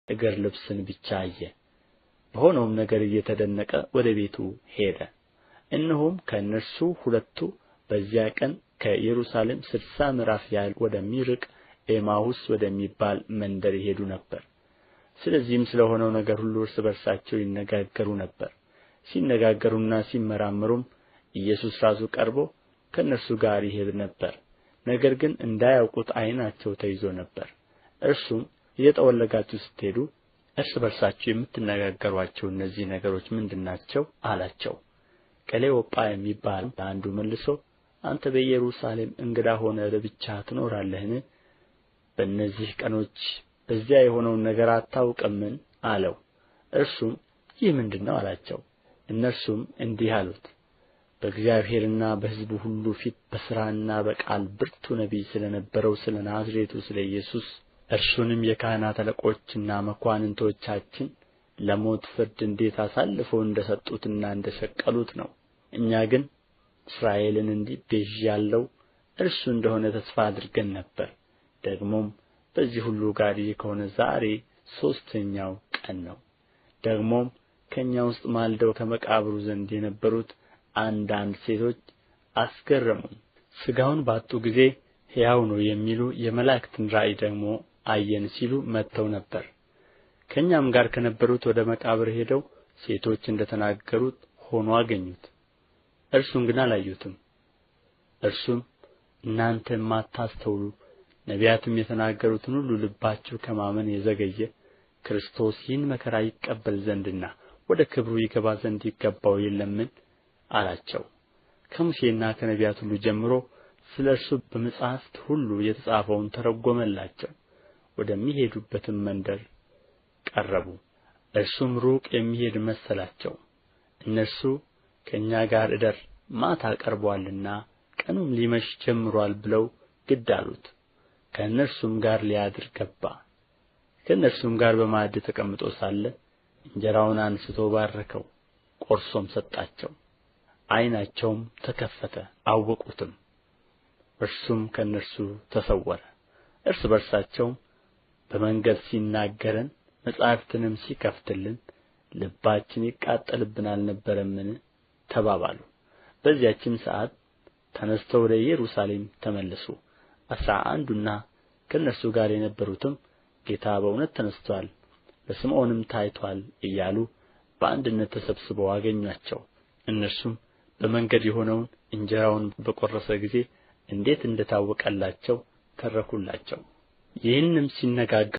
እግር ልብስን ብቻ አየ። በሆነውም ነገር እየተደነቀ ወደ ቤቱ ሄደ። እነሆም ከእነርሱ ሁለቱ በዚያ ቀን ከኢየሩሳሌም 60 ምዕራፍ ያህል ወደሚርቅ ኤማሁስ ወደሚባል መንደር ይሄዱ ነበር። ስለዚህም ስለ ሆነው ነገር ሁሉ እርስ በርሳቸው ይነጋገሩ ነበር። ሲነጋገሩና ሲመራመሩም ኢየሱስ ራሱ ቀርቦ ከእነርሱ ጋር ይሄድ ነበር። ነገር ግን እንዳያውቁት ዓይናቸው ተይዞ ነበር። እርሱም እየጠወለጋችሁ ስትሄዱ እርስ በርሳችሁ የምትነጋገሩአቸው እነዚህ ነገሮች ምንድር ናቸው? አላቸው። ቀሌዮጳ የሚባል አንዱ መልሶ አንተ በኢየሩሳሌም እንግዳ ሆነህ ለብቻህ ትኖራለህን? በእነዚህ ቀኖች በዚያ የሆነውን ነገር አታውቅምን? አለው። እርሱም ይህ ምንድር ነው? አላቸው። እነርሱም እንዲህ አሉት፣ በእግዚአብሔርና በሕዝቡ ሁሉ ፊት በሥራና በቃል ብርቱ ነቢይ ስለ ነበረው ስለ ናዝሬቱ ስለ ኢየሱስ፣ እርሱንም የካህናት አለቆችና መኳንንቶቻችን ለሞት ፍርድ እንዴት አሳልፈው እንደ ሰጡትና እንደ ሰቀሉት ነው። እኛ ግን እስራኤልን እንዲቤዥ ያለው እርሱ እንደ ሆነ ተስፋ አድርገን ነበር። ደግሞም በዚህ ሁሉ ጋር ይህ ከሆነ ዛሬ ሦስተኛው ቀን ነው። ደግሞም ከእኛ ውስጥ ማልደው ከመቃብሩ ዘንድ የነበሩት አንዳንድ ሴቶች አስገረሙን። ሥጋውን ባጡ ጊዜ ሕያው ነው የሚሉ የመላእክትን ራእይ ደግሞ አየን ሲሉ መጥተው ነበር። ከእኛም ጋር ከነበሩት ወደ መቃብር ሄደው ሴቶች እንደ ተናገሩት ሆኖ አገኙት፣ እርሱን ግን አላዩትም። እርሱም እናንተ የማታስተውሉ ነቢያትም የተናገሩትን ሁሉ ልባችሁ ከማመን የዘገየ፣ ክርስቶስ ይህን መከራ ይቀበል ዘንድና ወደ ክብሩ ይገባ ዘንድ ይገባው የለምን? አላቸው። ከሙሴና ከነቢያት ሁሉ ጀምሮ ስለ እርሱ በመጻሕፍት ሁሉ የተጻፈውን ተረጐመላቸው። ወደሚሄዱበትም መንደር ቀረቡ። እርሱም ሩቅ የሚሄድ መሰላቸው። እነርሱ ከእኛ ጋር እደር፣ ማታ ቀርቦአልና ቀኑም ሊመሽ ጀምሮአል ብለው ግድ አሉት። ከእነርሱም ጋር ሊያድር ገባ። ከእነርሱም ጋር በማዕድ ተቀምጦ ሳለ እንጀራውን አንሥቶ ባረከው፣ ቆርሶም ሰጣቸው። ዓይናቸውም ተከፈተ፣ አወቁትም። እርሱም ከእነርሱ ተሰወረ። እርስ በርሳቸውም በመንገድ ሲናገረን መጻሕፍትንም ሲከፍትልን ልባችን ይቃጠልብን አልነበረምን? ተባባሉ። በዚያችም ሰዓት ተነሥተው ወደ ኢየሩሳሌም ተመለሱ። 11ዱና ከእነርሱ ጋር የነበሩትም ጌታ በእውነት ተነሥቶአል፣ ለስምዖንም ታይቶአል እያሉ በአንድነት ተሰብስበው አገኙአቸው። እነርሱም በመንገድ የሆነውን እንጀራውን በቈረሰ ጊዜ እንዴት እንደ ታወቀላቸው ተረኩላቸው። ይህንም ሲነጋገሩ